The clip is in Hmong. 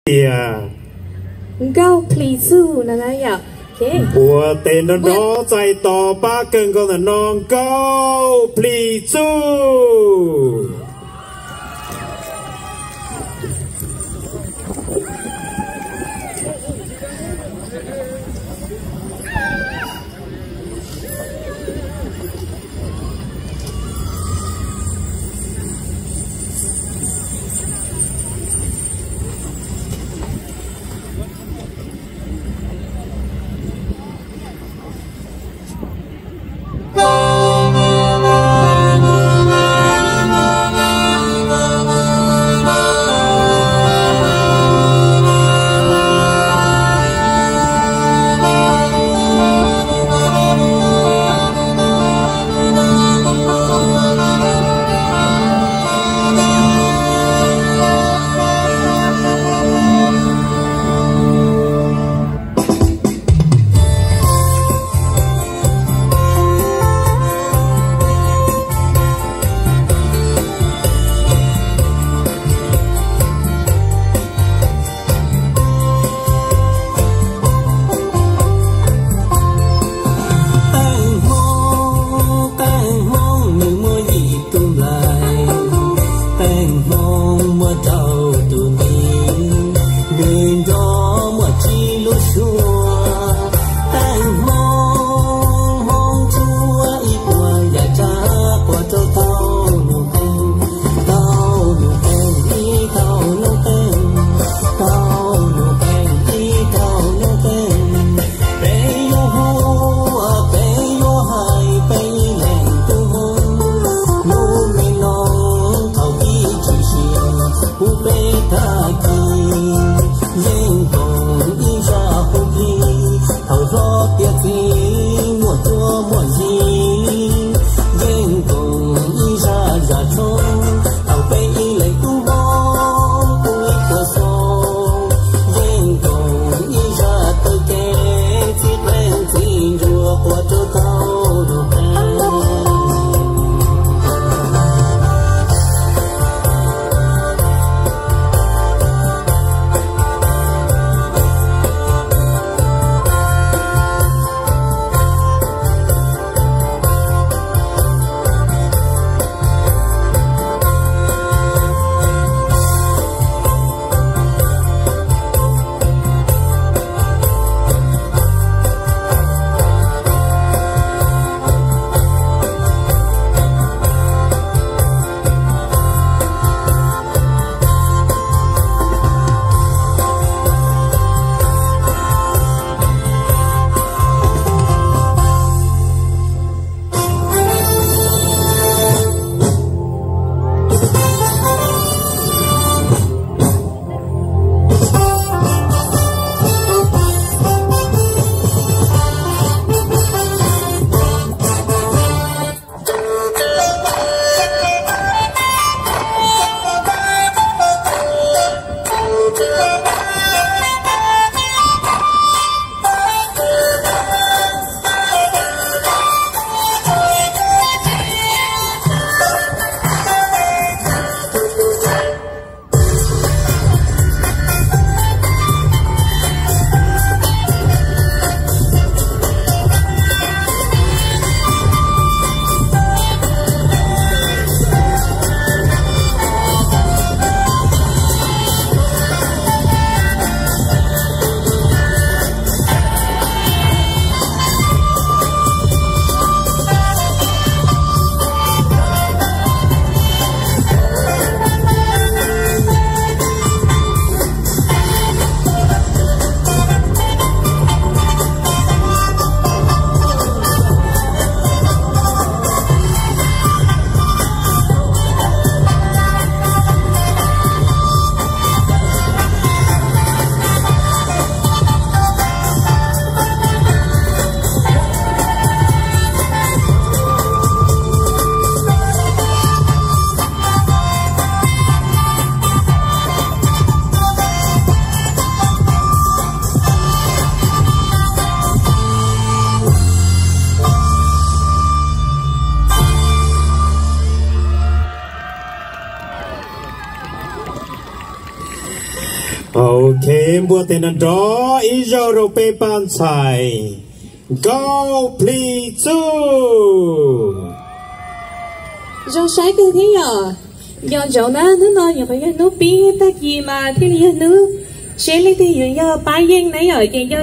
tias Nkauj Plis Txuj no na yom. Npuav tes nrov nrov txais tos pab kawg nkaus ntawm no, Nkauj Plis Txuj. Qeej Hmoob, qeej Hmoob nws muaj yim tus nplaim, qeej Hmoob muaj rau tus nti, nws nrog muaj tsib lub suab. Qeej Hmoob, Hmoob ntsuab ib puas yam tsav quas rau tau nus qeej, tau nus qeej ib tau nus qeej, tau nus qeej ib tau nus qeej. Peb yuav hu ua, peb yuav hais, peb ib leeg tub Hmoob, lub me no thaum pib tshwm sim kuv peb tag kis yeej koom ib zaj hu hli, thaum hlob tiav txiv muaj cuab muaj yig yeej koom ib zaj zam tshoob, thaum peb ib leeg tub Hmoob kuj ib puas xyoo yeej koom ib zaj taw kev txib qeej txib ntsuag quas rau tau nus qeej. Khev npuaj tes nrov nrov ib zaug rau peb pab ntxhais Nkauj Plig Txuj. Zoo saib kawg thiab yom. Nco ntsoov na, hnub no nyuam qhuav yog hnub pib, tag kis mas thiaj li yog hnub seb leej twg yuav yog pab yeej na yom. Ces nco